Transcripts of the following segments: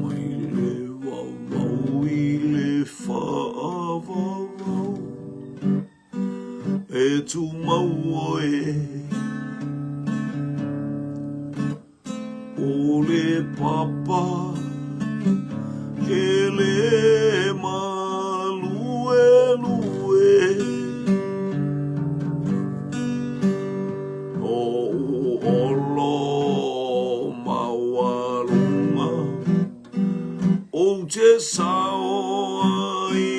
Mai le vavau i le faavavau E tumau oe O le papa e le maluelue. Lou olo maualuga ou te sao ai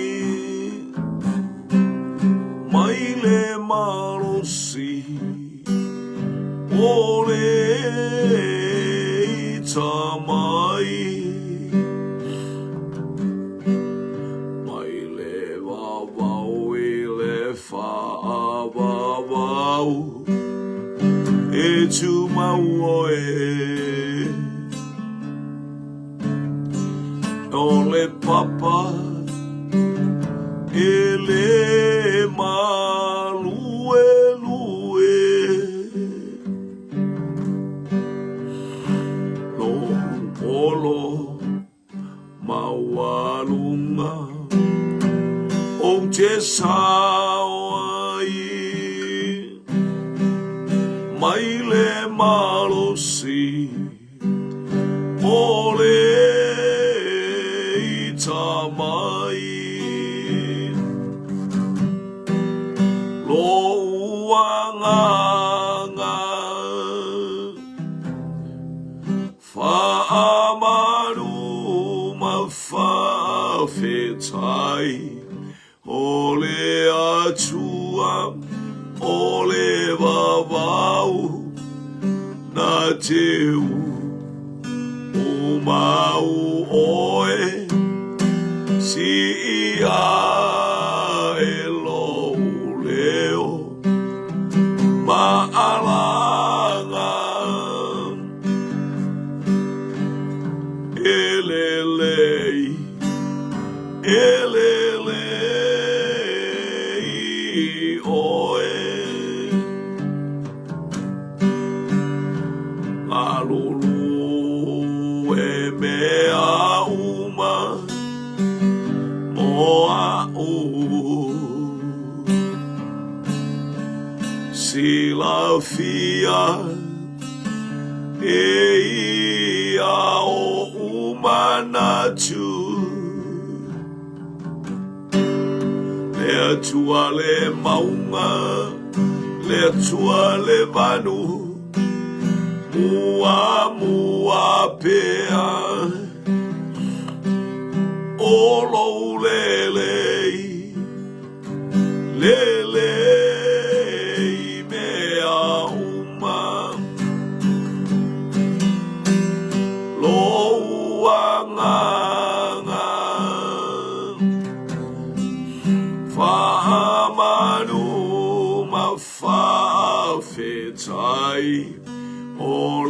mai le malosi o le ita mai. Mai le vavau i le Faavavau e tumau oe. O le papa e le maluelue. Lou olo Maualuga ou te sao ai mai le malosi o le ita mai. Lou agaga Faamalu ma faafetai o le Atua o le vavau na teu o mau oe si ia e lou leo ma alaga. E lelei, e lelei ʻoe. Galulue mea uma mo aʻu. Silafia E ia oʻu manatu, Le Atua le mauga, le Atua le vanu, Muamua pea o lou lelei, Lelei mea uma Lou agaga Faamanu ma faafetai O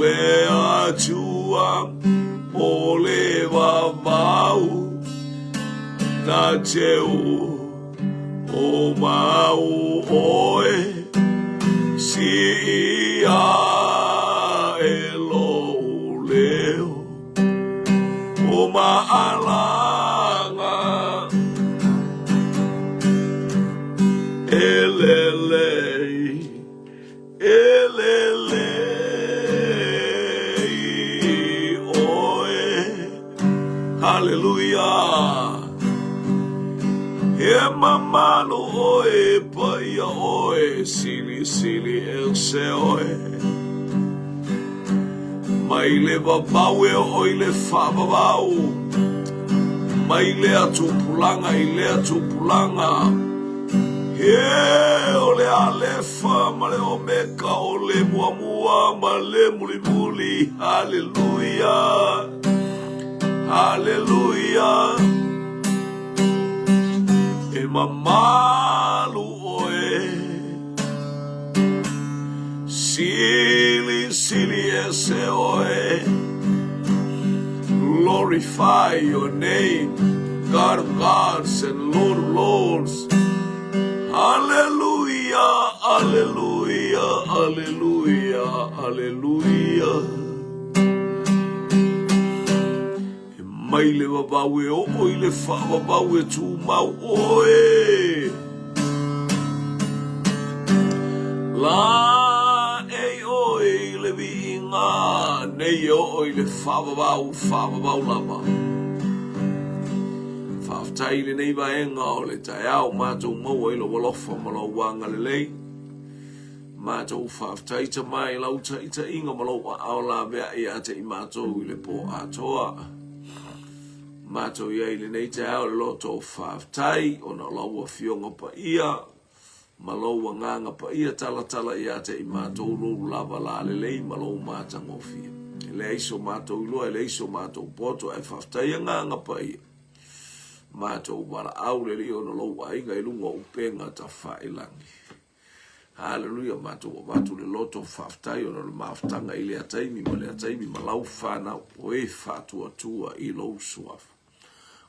le Atua o le vavau Na teu O mau ʻoe, si ia e lou leo, o maʻalaga e lelei, e lelei ʻoe. Haleluia! He mamalu ʻoe, paia ʻoe, silisili ese ʻoe. Mai le vavau e oo i le faavavau, mai lea tupulaga i lea tupulaga. He o le Alefa ma le Omeka, o le Muamua ma le Mulimuli. Haleluia! Haleluia! E mamalu ʻoe, silisili ese ʻoe. Glorify your name, God of gods and Lord of lords. Haleluia, haleluia, haleluia, haleluia. Mai le vavau e oo i le faavavau e tumau oe. Laei oe i le viiga nei e oo i le faavavau, faavavau lava. Faafetai i lenei vaega o le taeao matou maua i lou alofa ma lou agalelei. Matou faafetai Tama i lau taitaiga ma lou aao laveai ia te i matou i le pō atoa. Matou i ai i lenei taeao i le loto o faafetai ona o lau Afioga Paia ma lou Agaga Paia talatala ia te i matou lou lava lalelei ma lou matagofie. E leai so matou iloa, e leai so matou poto, ae faafetai Agaga Paia. Matou valaau le Alii ona o lou aiga i luga o upega tafailagi. Haleluia, matou avatu le loto faafetai ona o le mafutaga i lea taimi ma lea taimi ma lau fanau o e faatuatua i lou suafa.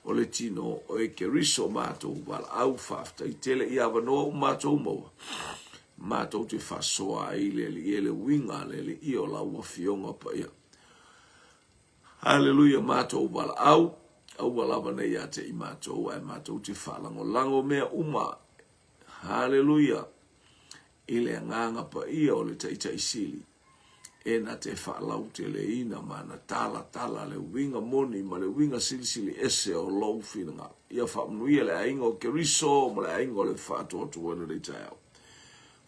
O le tino o e Keriso matou valaau faafetai tele i avanoa ua matou maua. Matou te faasoa ai le Alii e le uiga a le Alii o lau Afioga Paia. Haleluia, matou valaau, aua lava nei ia te i matou, ae matou te faalagolago mea uma Haleluia! I le Agaga Paia o le Taitai Sili, e na te faalauteleina ma na talatala le uiga moni ma le uiga silisili ese o lou finagalo. Ia faamanuia le aiga o Keriso ma le aiga o le Faatuatuaina i lenei taeao.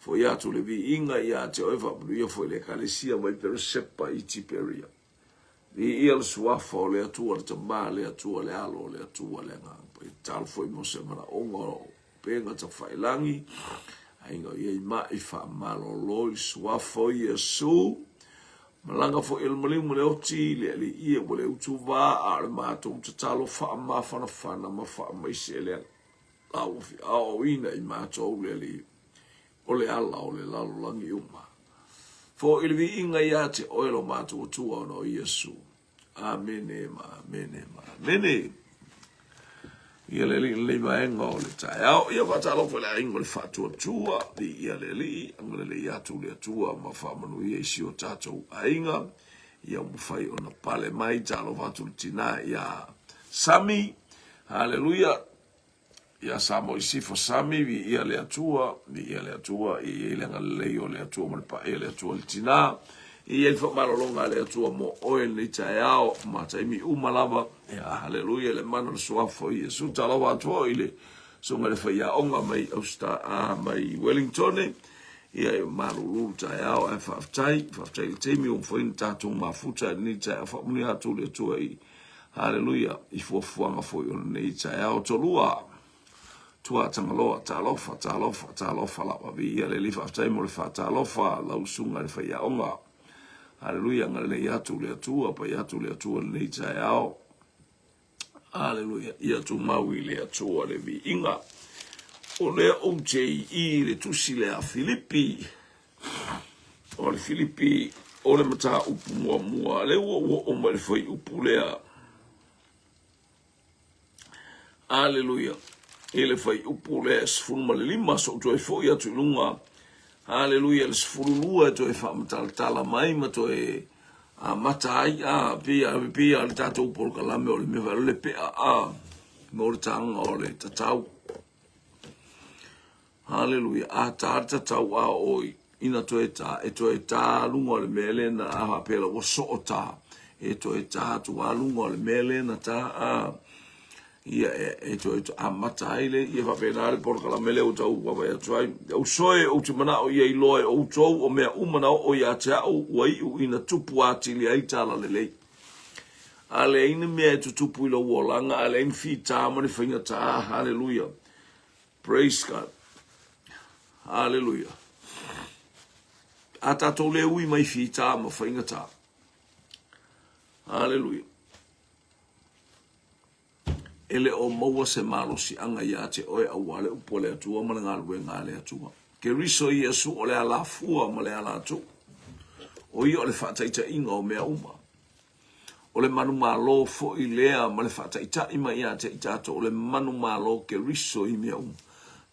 Foi atu le viiga ia te oe, faamanuia foi le Ekalesia mai Peresepa i Tiperia. Viia le Suafa o le Atua le Tama, le Atua le Alo, le Atua le Agaga Paia. Tatalo foi mo se manaoga o upega tafailagi, aiga o i ai ma'i faamalolo i le Suafa o Iesu. Malaga foi e le maliu ma le oti, le Alii e ua le utuvā, a o le matou tatalo faamafanafana ma faamaise le Lauafi aoaoina i matou le Alii. O le ala o le lalolagi uma. Foi le viiga ia te oe lo matou Atua ona o Iesu. Amene ma amene ma amene. Ia le Alii lenei vaega o le taeao. Ia faatalofa i le aiga o le Faatuatua. Viia le Alii, agalelei atu le Atua ma faamanuia i si o tatou aiga. Ia ua mafai ona pale mai. Talofa atu le tina ia Sami. Haleluia. Ia Samo i Sifo Sami, viia le Atua, viia le Atua, ia i ai le agalelei o le Atua ma le paia o le Atua i le tina. Ia i ai le faamalologa a le Atua mo oe lenei taeao ma taimi uma lava. Ia, haleluia, le mana o le suafa o Iesu. Talofa atu foi i le susuga i le faiaoga mai Austa, mai Wellingtone. Ia, e malulu le taeao, ae faafetai, faafetai i le taimi ua mafai ona tatou mafuta i lenei taeao. Faamanuia atu le Atua i Haleluia! I fuafuaga foi o lenei taeao tolua. Tuatagaloa, talofa, talofa, talofa lava. Viia le Alii, faafetai mo le faatalofa, lau susuga i le faiaoga. Haleluia, agalelei atu le Atua, pai atu le Atua i lenei taeao. Haleluia, ia tumau i le Atua le viiga. O lea ou te i i le tusi lea a Filipi. O le Filipi, o le mataupu muamua, lea ua ou oo mai i le fuaiupu lea. Aleluia. I le fuaiupu lea 15, so ou toe foi atu i luga. Aleluia, le 12 e toe faamatalatala mai ma toe amata ai, a, pei pei le tatou polokalame o le mea o le pea, a, mo le taga o le tatau. Haleluia! A tā le tatau a oi, ina toe tā, e toe tā luga o le mea lea na a faapea la ua soo tā, e toe tā atu a luga o le mea lea na tā a ia e, e toe amata ai le ia faapena le polokalame lea ua tau vaavaai atu ai. Uso e, ou te manao ia iloa e outou o mea uma na oo ia te au ua iu ina tupu atili ai talalelei. A leai ni mea e tutupu i lou olaga, a leai ni fitā ma ni faigata, haleluia. Praise God. Hallelujah. A tātou le ui mai fitā ma faigata. Hallelujah. E le o maua se malosiaga ia te oe aua le upu a le Atua ma le galuega a le Atua. Keriso Iesu o le alafua ma le alatuu. O ia o le faataitaiga o mea uma. O le manumalo foi lea ma le faataitai mai ia te i tatou, o le manumalo Keriso i mea uma.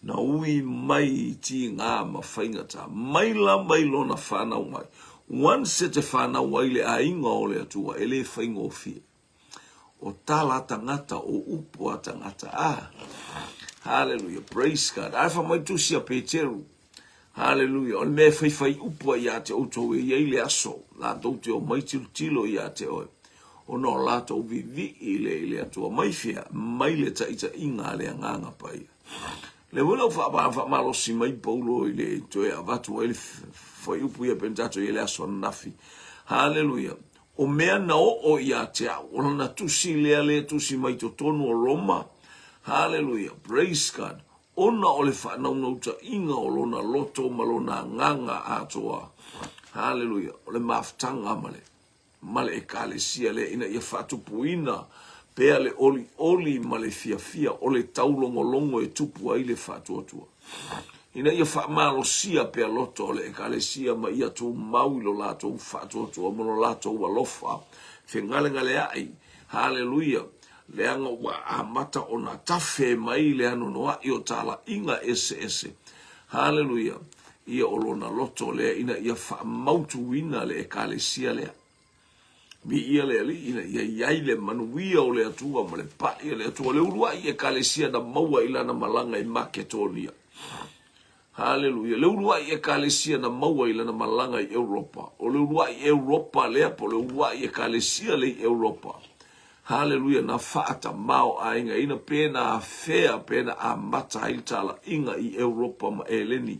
Na ui mai i tiga ma faigata, mai lava i lona fanau mai. Once e te fanau ai le aiga o le Atua, e le faigofie. O tala a tagata, o upu a tagata. Ah, hallelujah, praise God. Ae fa mai tusi a Peteru. Hallelujah. O le mea e faifai upu ai ia te outou e iai le aso, latou te omai tilotilo ia te oe, ona o latou vivii le i le Atua. Mai fea? Mai le taitaiga a le Agaga Paia. Le foi la ua faamalosi mai Paulo i le toe avatu ai le fuaiupu ia pei ona tatou i ai le aso ananafi. Hallelujah. O mea na oo ia te au, o lana tusi lea le tusi mai totonu o Roma. Hallelujah. Praise God. Ona o le faanaunautaiga o lona loto ma lona agaga atoa. Hallelujah. O le mafutaga ma le ma le Ekalesia lea ina ia faatupuina pea le olioli ma le fiafia o le taulogologo e tupu ai le faatuatua. Ina ia faamalosia pea loto o le Ekalesia ma ia tumau i lo latou faatuatua ma lo latou alofa fegalegaleaʻi. Haleluia! Leaga ua amata ona tafe mai le anoanoaʻi o talaiga eseese. Haleluia! Ia o lona loto lea ina ia faamautuina le Ekalesia lea. Viia le Alii ina ia i ai le manuia o le Atua ma le pai o le Atua, le uluai Ekalesia na maua i lana malaga i Maketonia. Haleluia. Le uluai Ekalesia na maua i lana malaga i Europa. O le uluai Europa lea po o le uluai Ekalesia lea i Europa. Haleluia, na faatamao-aigaina pe na afea pe na amata ai le talaiga i Europa ma Eleni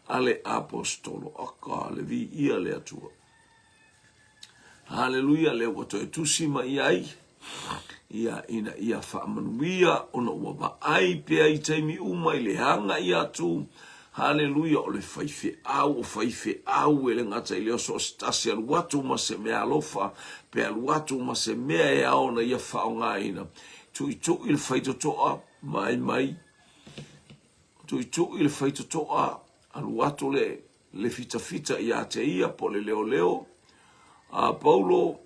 a le Aposetolo. Aka, le viia le Atua. Haleluia, lea ua toe tusi mai ai, ia, ina ia faamanuia, ona ua vaai pea i taimi uma i le agai atu. Haleluia, o le faifeau, o faifeau e le gata i lea so o se tasi alu atu ma se mea alofa, pe alu atu ma se mea e ao ona ia faaaogaina. Tuitui le faitotoa, mai mai, tuitui le faitotoa, alu atu le le fitafita ia te ia po o le leoleo. A Paulo,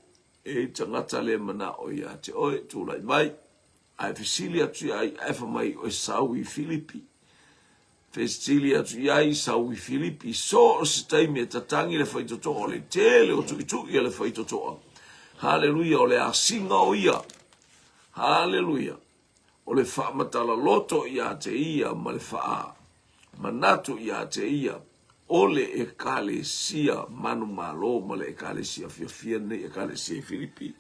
e i tagata le manao ia te oe, tulai mai, ae fesili atu ia ai, ae fa mai oe sau i Filipi. Fesili atu i ai, sau i Filipi, so o se taimi e tatangi le faitotoa o le tele o tuitui a le faitotoa. Haleluia, o le asiga o ia. Haleluia. O le faamatala loto ia te ia ma le faamanatu ia te ia, o le Ekalesia manumalo ma le Ekalesia fiafia lenei Ekalesia i Filipi.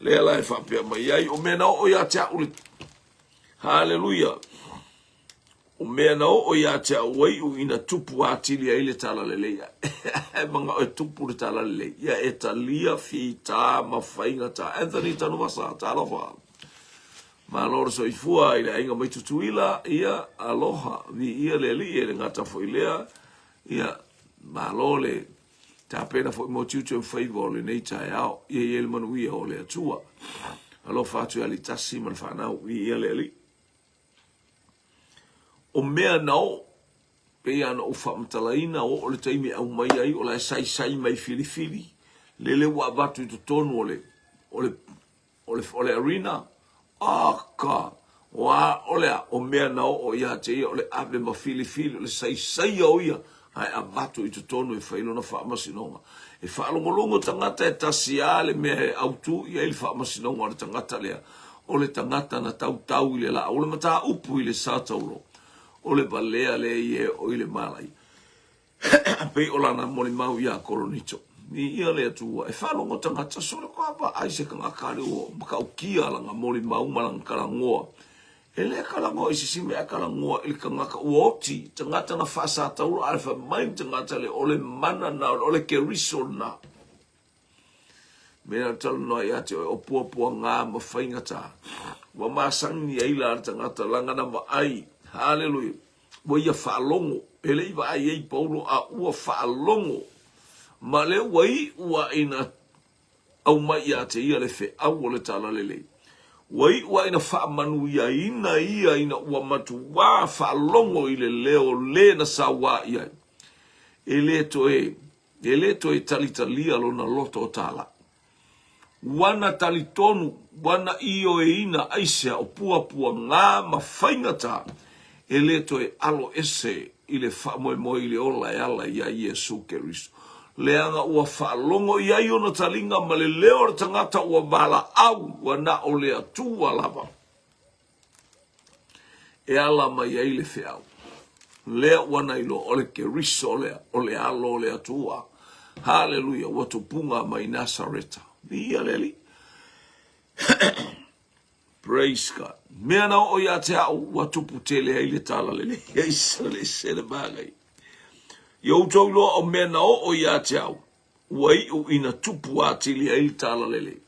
Lea la e faapea mai ai, o mea na oo ia te au le Haleluia! O mea na oo ia te au ua iu ina tupu atili ai le talalelei. Ae manao e tupu le talalelei. Ia e talia fita ma faigata. Anthony Tanuvasa, talofa. Malo le soifua i le aiga mai Tutuila, ia, aloha, viia le Alii e le gata foi lea, ia, malo le tapena foi mo tiute ma faiva o lenei taeao, ia i ai le manuia o le Atua. Alofa atu ia Litasi ma le fanau, viia le Alii. O mea na oo, pei lava ona ou faamatalaina, oo le taimi e aumai ai, o la e saisai mai filifili, lele ua avatu i totonu o le, o le, o le, o le arena, aka, o a, o le a, o mea na oo ia te ia, o le ave ma filifili, o le saisaia o ia, ae avatu i totonu e fai lona faamasinoga. E faalogologo tagata e tasi lava le mea e autu i ai le faamasinoga o le tagata lea, o le tagata na tautau i le laau, o le mataupu i le sataulo, o le valea lea i e o i le malaia. Pei o lana molimau iā Koronito. Viia le Atua, e faalogo tagata sole koa vaai se tagata le ua matautia lana molimau ma lana talanoa. E le talanoa i se isi mea ae talanoa i le tagata ua oti, tagata na faasatauro ae fai mai le tagata lea o le mana na, o le Keriso lena. Mea na talanoa ia te oe o puapuaga ma faigata. Ua masani ai la le tagata laga na vaai. Haleluia. Ua ia faalogo. E le i vaai ai Paulo a ua faalogo. Ma lea ua iu a ina aumai ia te ia le feau o le Talalelei. Ua iu a ina faamanuiaina ia ina ua matuā faalogo i le leo le na sauā i ai. E le toe E le toe talitalia lona loto o tālā. Ua na talitonu, ua na ioeina aisea o puapuagā ma faigata, e le toe alo ese i le faamoemoe i le ola e ala iā Iesū Keriso. Leaga ua faalogo i ai ona taliga ma le leo o le tagata ua valaau, ua na o le Atua lava e ala mai ai le feau. Lea ua na iloa o le Keriso lea, o le Alo o le Atua. Haleluia, ua tupuga mai Nasareta. Viia le Alii. Praise God. Mea na oo ia te au, ua tupu tele ai le tala lelei. Eise le manaia. Ia outou iloa o mea na oo ia te au, ua iu ina tupu atili ai le tala lelei.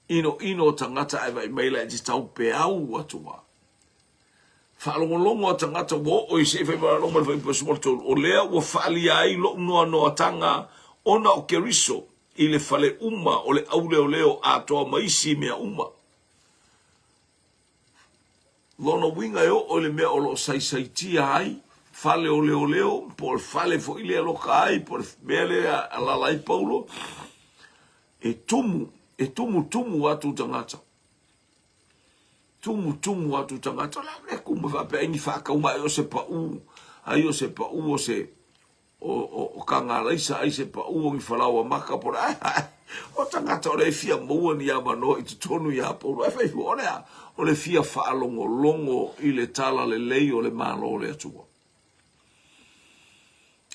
Inoino o tagata ae vaai mai la e te tau peau atu a. Faalogologo a tagata ua oo i se i fai mai Roma i le fuaiupu 13, o lea ua faalia ai lou noanoatanga ona o Keriso i le fale uma o le auleoleo atoa ma isi mea uma. Lona uiga e oo i le mea o lo o saisaitia ai fale o leoleo, po o le fale foi lea e loka ai, po o le mea lea e alaala ai Paulo, e tumu, e tumutumu atu tagata. Tumutumu atu tagata. O le a le mea kumu e faapea ai ni faatauga ai o se pau, ai o se pau o se o kagalaisa ai se pau o ni falaoa maka po o le a, o tagata o lea e fia maua ni avanoa i totonu iā Paulo. Ae fai fua, o le a? O le fia faalogologo i le talalelei o le Malo o le Atua.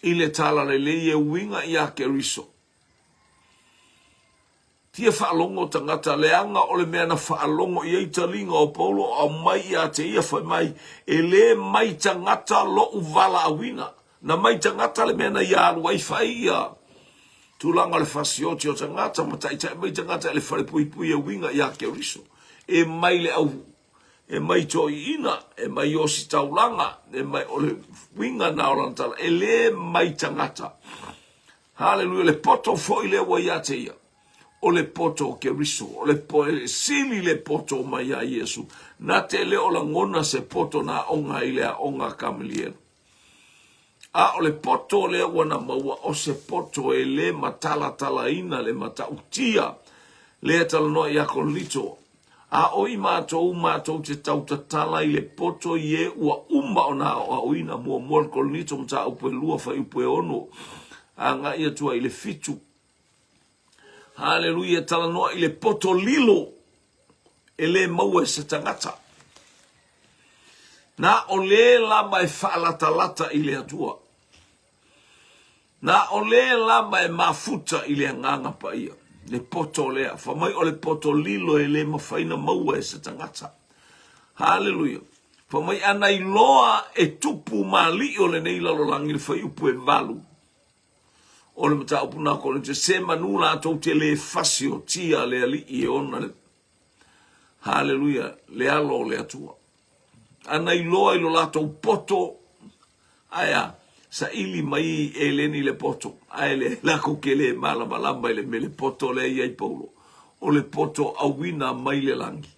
I le talalelei e uiga iā Keriso. Fia faalogo tagata leaga o le mea na faalogo i ai taliga o Paulo o aumai ia te ia fai mai, E le mai tagata loʻu valaauina. Na mai tagata le mea na ia alu ai fai ia tulaga o le fasioti o tagata ma taitai mai tagata i le falepuipui e uiga ia Keriso. E mai le au e mai toeaiina, e mai ositaulaga, e mai o le uiga na o lana tala, e le mai tagata. Haleluia, le poto foi lea ua ia te ia, o le poto o Keriso, o le po, e sili le poto mai ia Iesu, na te le o lagona se poto na aoga i le aoga a Kameliela. A o le poto lea ua na maua, o se poto e le matalatalaina le matautia lea talanoa ia Korinito, A o i matou, matou te tautatala i le poto i e ua uma ona aoaoina, muamua le Korinito mataupu e 2 fuaiupu e 6, agai atu ai i le 7. Haleluia, talanoa i le poto lilo e le maua e se tagata. Na o le lava e faalatalata i le Atua. Na o le lava e mafuta i le Agaga Paia, le poto lea, fai mai o le poto lilo e le mafai na maua e se tagata. Haleluia. Fai mai ana iloa e tupu ma alii o lenei lalolagi le fuaiupu e 8 o le mataupu na Korinito, se manu latou te le fasiotia le alii e ona le Haleluia, le alo o le Atua. Ana iloa i lo latou poto, ae a, saili mai i eleni le poto, ae le lakou ke le malamalama i le mea le poto lea i ai Paulo, o le poto auina mai le lagi.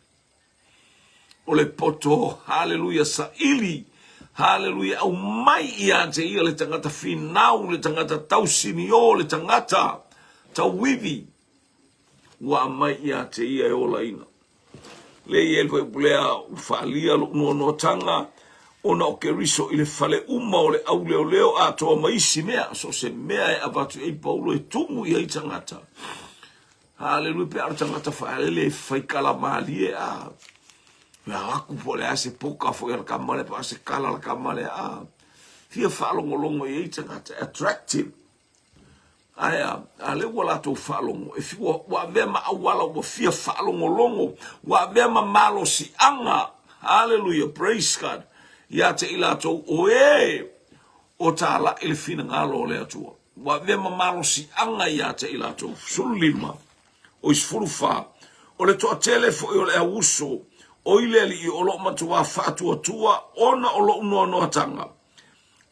O le poto, haleluia, saili, haleluia, aumai ia te ia le tagata finau, le tagata tausinio, le tagata tauivi, ua aumai ia te ia e olaina. Le i ai le fuaiupu lea, ua faaalia lou noanoatanga ona o Keriso i le fale uma o le auleoleo atoa ma isi mea, so o se mea e avatu i ai Paulo e tumu i ai tagata. Haleluia, pe a o le tagata faalele e faikala malie a. Ia aku po o le a se poka foi a le kama lea, po o se kala a le kama lea a. Fia faalogologo i ai tagata, attractive. Ae a? A lea ua latou faalogo, e fi, ua, ua avea ma auala ua fia faalogologo, ua avea ma malosiaga, haleluia, praise God, ia te i latou o e o tālaʻi le finagalo o le Atua. Ua avea ma malosiaga ia te i latou. 15, oi 14, o le toatele foi o le au uso o i le Alii o lo o matuā faatuatua ona o lou noanoatanga,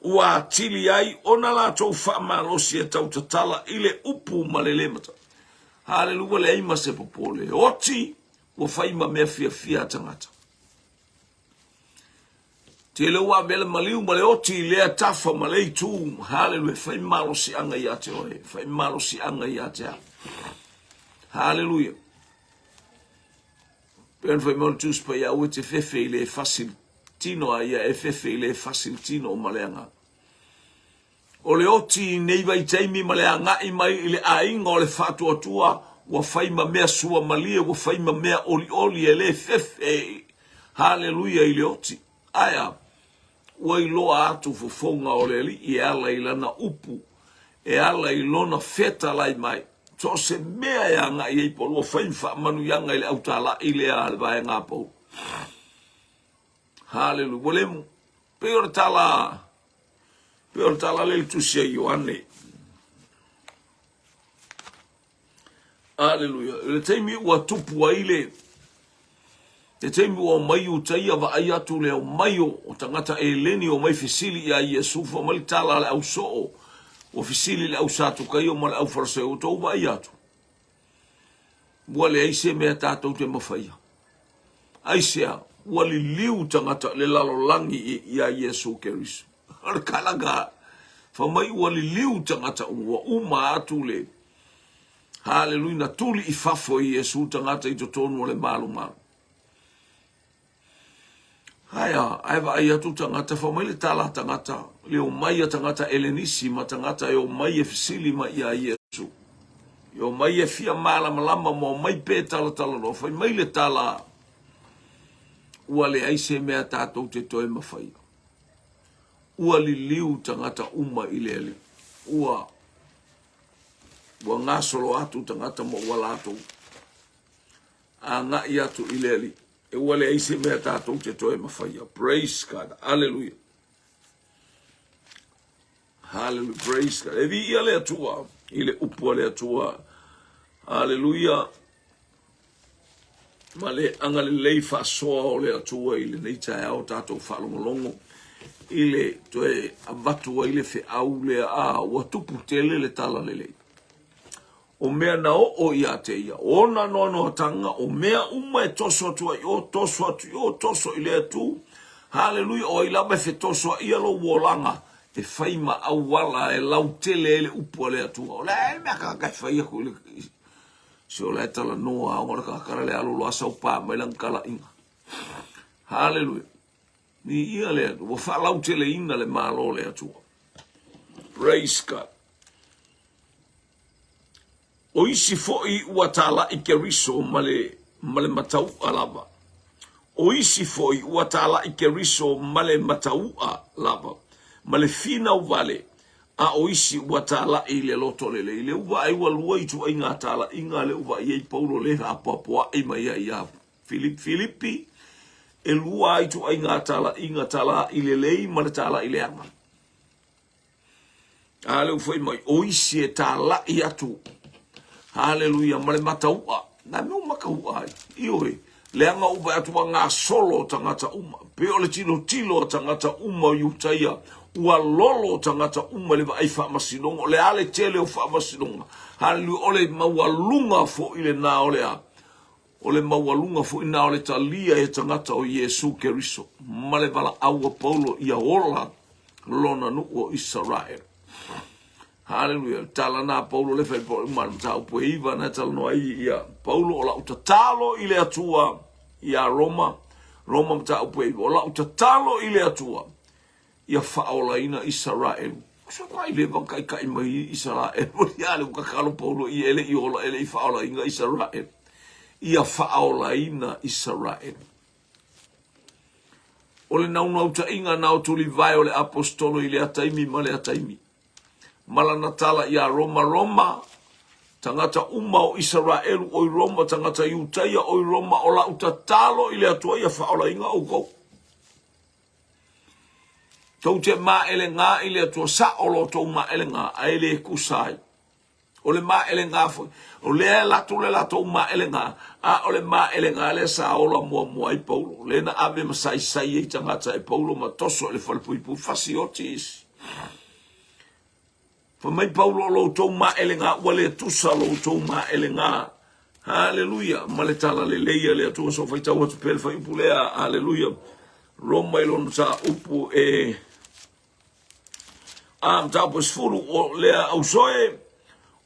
ua atili ai ona latou faamalosi e tautatala i le upu ma le le mata. Haleluia, ua leai ma se popole. Oti, ua fai ma mea fiafia a tagata. Tele ua avea le maliu ma le oti i lea tafa ma le itu. Haleluia, fai malosiaga ia te oe, fai malosiaga ia te au. Haleluia. Pei ona fai mai o le Tusi Paia, aua e te fefe i le fasi tino a ia e fefe i le fasi le tino ma le agaga. O le oti i nei vaitaimi ma le agai mai i le aiga o le faatuatua ua fai ma mea suamalie, ua fai ma mea olioli e le fefe. Haleluia i le oti. Ae a? Ua iloa atu fofoga o le Alii e ala i lana upu, e ala i lona fetalai mai. So o se mea e agai ai Paulo, ua fai ma faamanuiaga i le autalai lea a le vaega a Paulo. Haleluia. Ua le pei o le tala Pei o le tala lea i le tusi a Ioane. Aleluia. I le taimi ua tupu ai le le taimi ua omai Iutaia vaai atu le omai o tagata Eleni omai fesili iā Iesu, fai mai le tala a le ausoo, ua fesili le au Satukaio ma le au Fariseo, ua tou vaai atu, Ua leai se mea tatou te mafaia. Aisea? Ua liliu tagata le lalolagi iā Iesu Keriso. O le kalaka, fai mai ua liliu tagata ua uma atu le Haleluia, na tuli i fafo e Iesu tagata i totonu o le malumalu. Ae a, ae vaai atu tagata, fai mai le tala a tagata, le omai a tagata Elenisi ma tagata e omai e fesili mai iā Iesu. E omai e fia malamalama ma omai pe talatalanoa, fai mai le tala, ua leai se mea tatou te toe mafaia. Ua liliu tagata uma i le Alii. Ua, ua gasolo atu tagata ma ua latou agai atu i le Alii. E ua leai se mea tatou te toe mafaia. Praise God. Hallelujah. Hallelujah. Praise God. E viia le Atua i le upu a le Atua. Hallelujah. Ma le agalelei faasoa o le Atua i lenei taeao tatou faalogologo i le toe avatu ai le feau lea a ua tupu tele le tala lelei. O mea na oo ia te ia, o ona noanoatanga, o mea uma e toso atu ai i o, toso atu i o, toso i lea itu. Haleluia, o ai lava e fetosoaia lou olaga, e fai ma auala e lautele ai le upu a le Atua. O le a le mea tagata e fai aku i le se o la e talanoa ona o le tagata le alu loa sau pa mai lana talaiga. Haleluia. Viia le Atua. Ua faalauteleina le Malo o le Atua. Praise God. O isi foi ua talai Keriso ma le, ma le matau'a lava. O isi foi ua talai Keriso ma le matau'a lava, ma le finau vale, a o isi ua talai i le loto lelei. Le ua ai ua lua ituaiga talaiga le ua i ai Paulo le apoapoa'i mai ai ia Filipi, Filipi, e lua ituaiga talaiga, tala'i lelei ma le tala'i leaga. A lea ua fai mai, o isi e talai atu, haleluia, ma le matau'a. Na mea o matau'a ai? Ioe, leaga ua vaai atu ua gasolo tagata uma. Pei o le tilotilo a tagata uma o Iutaia, ua lolo tagata uma i le vaai faamasinoga. O le a le tele o faamasinoga? Haleluia, o le maualuga foi lena o le a? O le maualuga foi lena o le talia e tagata o Iesu Keriso ma le valaau a Paulo ia ola lona nuu o Isaraelu. Haleluia. Le tala na Paulo le fai po ma le mataupu e iva na talanoa ai ia Paulo o lau tatalo i le Atua ia Roma, Roma mataupu e iva o lau tatalo i le Atua ia faaolaina Isaraelu. So kai le va kai kai mai Isaraelu ia le tatalo Paulo i ele i ola ele i faaolaina Isaraelu. Ia faaolaina Isaraelu. O le naunautaiga na o tulivae o le aposetolo i lea taimi ma lea taimi. Ma lana tala iā Roma, Roma, tagata uma o Isaraelu o i Roma, tagata Iutaia o i Roma, o la'u tatalo i le Atua ia faaolaina oukou. Tou te maelegā i le Atua, sa'o lo tou maelegā, ae le tusa ai. O le maelegā foi, o lea e latou le latou maelegā, a o le maelegā lea sa ola muamua ai Paulo, lea na ave ma saisai ai tagata e Paulo ma toso i le falepuipui, fasi oti isi. Fai mai Paulo, o lo outou maelegā, ua le tusa lo outou maelegā. Haleluia! Ma le tala lelei a le Atua, so faitau atu pea le fuaiupu lea, haleluia. Roma i lona mataupu e a mataupu e 10 o lea ausoe,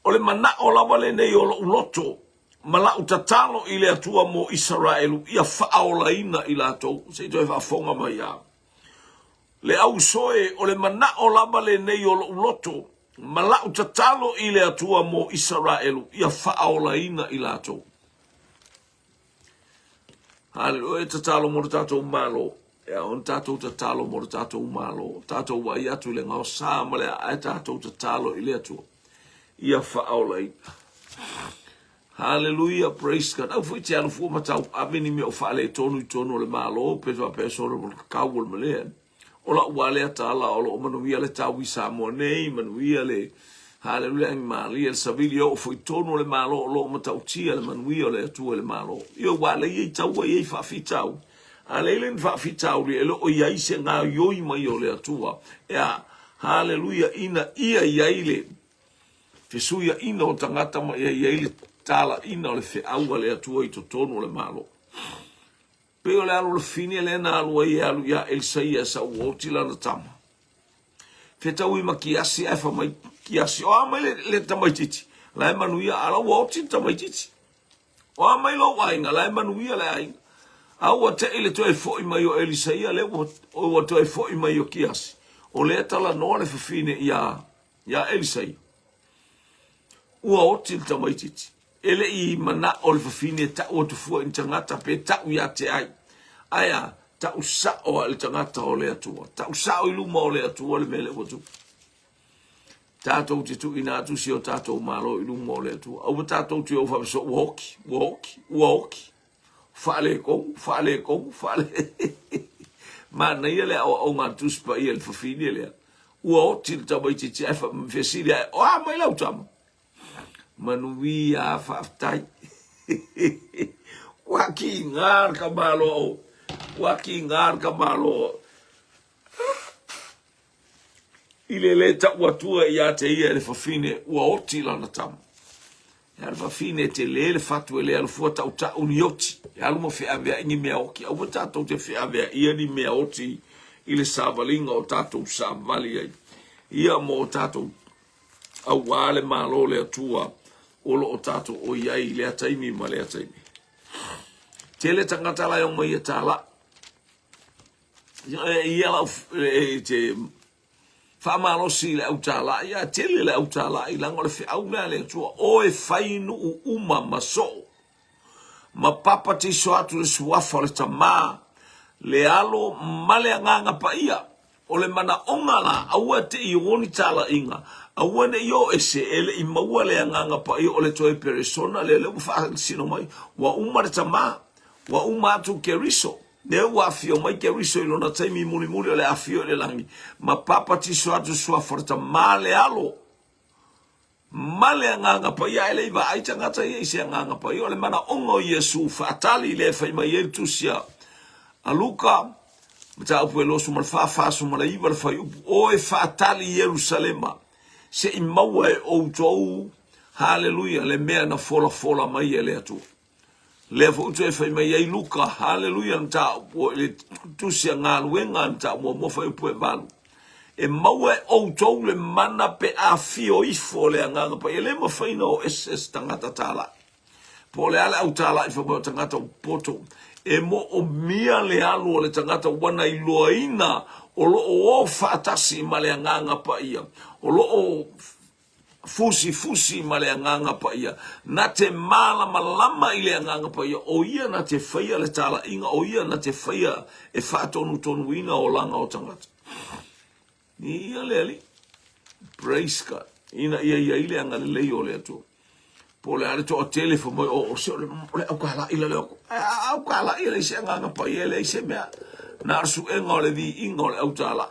o le manao lava lenei o lou loto ma la'u tatalo i le Atua mo Isaraelu, ia faaolaina i latou. Se i toe faafofoga mai a. Le auso e, o le manaʻo lava lenei o loʻu loto, ma laʻu tatalo i le Atua mo Isaraelu, ia faaolaina i latou. Haleluia, e tatalo mo le tatou Malo. E ao ona tatou tatalo mo le tatou Malo. Tatou vaai atu i le gaosa ma le ae tatou tatalo i le Atua. Ia faaolaina. Haleluia, praise God. Au foi te alu fua ma tau ave ni mea o faaletonu i totonu o le Malo, pe faapea solo mo le kakau o le malea. O la'u lava lea tala, o lo o manuia le tau i Samoa nei, manuia le Haleluia agi malie le savili e oo foi i totonu o le Malo o lo o matautia le manuia o le Atua i le Malo. Ioe, ua lei i ai taua e i ai faafitauli, a leai le ni faafitauli e le o i ai se gaoioi mai o le Atua e a Haleluia ina ia i ai le fesuiaina o tagata ma ia i ai le talaiina o le feau a le Atua i totonu o le Malo. Pei o le alo o le fine lea na alu ai e alu iā Elisaia e sau ua oti lana tama. Fetaui ma Kiasi ae fai mai Kiasi, o a mai le, le tamaitiiti? La e manuia, a la ua oti le tamaitiiti. O a mai lou aiga, la e manuia le aiga. A ua tei le toe foi mai o Elisaia, lea ua, ua toe foi mai o Kiasi. O lea talanoa le fafine iā, iā Elisaia. Ua oti le tamaitiiti. E le i manao le fafine e tau atu fua i ni tagata pe tau ia te ai. Ae a? Tau sao lava i le tagata o le Atua. Tau sao i luma o le Atua le mea lea ua tupu. Tatou te tuuina atu si o tatou Malo i luma o le Atua. Aua tatou te o faapea ua oti, ua oti, ua oti. Faaletonu, faaletonu, faale... Manaia le aoaoga a le Tusi Paia i le fafine lea. Ua oti le tamaitiiti ae fesili ae, o a mai lau tama? Manuia, faafetai. Ua kiga le tamaloa. Ua kiga le tamaloa. I le lē tau atua ia te ia e le fafine ua oti lana tama. E a le fafine e telē le fatu e le alu fua tautau ni oti, e alu ma feaveai ni mea oti. Aua tatou te feaveaia ni mea oti i le savaliga o tatou savali ai. Ia mo tatou auā le Malo o le Atua o lo o tatou o i ai i lea taimi ma lea taimi. Tele tagata la e omai e tālaʻi. Ia lau e te faamalosi i le au tālaʻi, a tele le au tālaʻi, leaga o le feau lea a le Atua, o e fai nuu uma ma soo, ma papatiso atu le suafa o le Tamā, le Alo ma le Agaga Paia. O le manaoga la, aua te i o ni talaiga, aua ne i o ese e le i maua le Agaga Paia o le toe peresona lea, lea ua faasino mai, ua uma le Tamā, ua uma atu Keriso. Lea ua afio mai Keriso i lona taimi mulimuli o le afio i le lagi, ma papatiso atu suafa o le Tamā le Alo ma le Agaga Paia, ae le i vaai tagata ia i se Agaga Paia. O le manaoga o Iesu faatali lea e fai mai ai le tusi a Luka, mataupu e 24, 49 le fuaiupu, O e faatali i Ierusalema, se i maua e outou, haleluia, le mea na folafola mai e le Atua. Lea foi ua toe fai mai ai Luka, haleluia, le mataupu i le tusi a galuega, le mataupu muamua fuaiupu e 8. E maua e outou le mana pe a afio ifo le Agaga Paia. E le mafai ona o ese se tagata talai. Po o le a le au talai fai mai o tagata ua poto. E moomia le alu o le tagata ua na iloaina o lo o o faatasi ma le Agaga Paia. O lo o fusifusi ma le Agaga Paia, na te mālamalama i le Agaga Paia, o ia na te faia le talaiga, o ia na te faia e faatonutonuina olaga o tagata. Ia le Alii. Praise God. Ina ia i ai le agalelei o le Atua. Po o le a le toatele fai mai, o, o se o le, o le aukalaʻi la le oko. A aukalaʻi e leai se Agaga Paia, e leai se mea. Na o le suega o le viiga o le autalaʻi.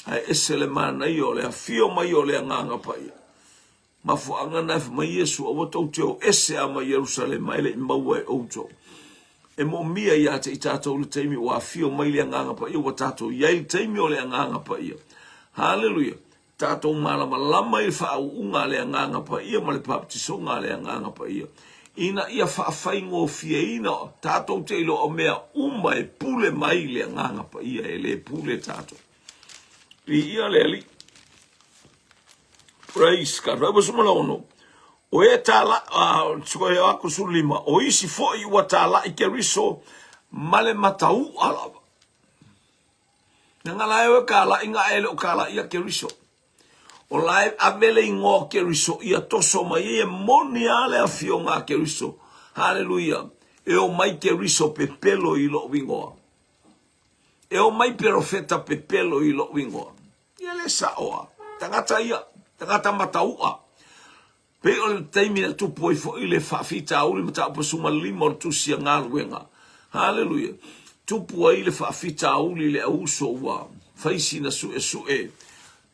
Ae ese le manaia o le afio mai o le Agaga Paia. Mafuaaga na e fai mai Iesu, aua tou te o ese a mai Ierusalema e le i maua e outou. E moomia ia te i tatou le taimi ua afio mai le Agaga Paia, ua tatou i ai le taimi o le Agaga Paia. Haleluia! Tatou malamalama i le faauuga a le Agaga Paia ma le papatisoga a le Agaga Paia, ina ia faafaigofieina tatou te iloa o mea uma e pule mai le Agaga Paia, e le pule tatou. Viia le Alii. Praise God. Vai 16. O e tālaʻi, uh, aku 15, o isi foi ua tālaʻi Keriso ma le matauʻa lava. Leaga la e o e kalai ga e le o kalaia Keriso. O la e ave le igoa o Keriso ia toso mai ai e moni a le afioga a Keriso. Haleluia. E o mai Keriso pepelo i lou igoa. E o mai perofeta pepelo i lou igoa. Ia le sao a. Tagata ia, tagata matau'a. Pei o le taimi na tupu ai foi le faafitauli mataupu 15 o le Tusi a Galuega. Haleluia! Tupu ai le faafitauli i le auuso ua fai sina suesue,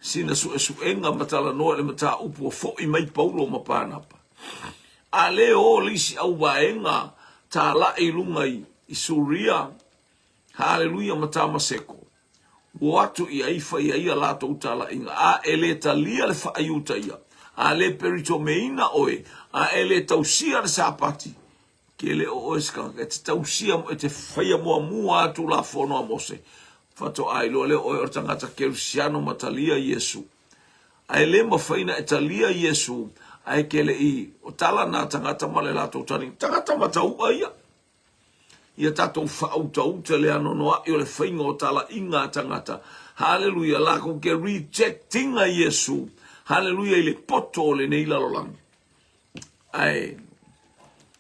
sina suesuega ma talanoa i le mataupu ua foi mai Paulo ma Panapa. A le o le isi auvaega talai i luga i Suria, haleluia, ma Tamaseko, O atu i ai fai ai a latou talaiga, a e le talia le faaiuta ia, a le peritomeina oe, a e le tausia le Sapati, ke le o oe se kanaka e te tausia, e te faia muamua a Tulafono a Mose, faatoa iloa lea o oe o le tagata Kerisiano ma talia Iesu. A e le mafai na e talia Iesu, a e ke le i o tala na tagata ma le latou taliga, tagata matau'a ia. Ia tatou faautauta le anoanoai o le faiga o talaiga a tagata. Haleluia, lakou ke reject ina Iesu. Haleluia i le poto o lenei lalolagi. Ae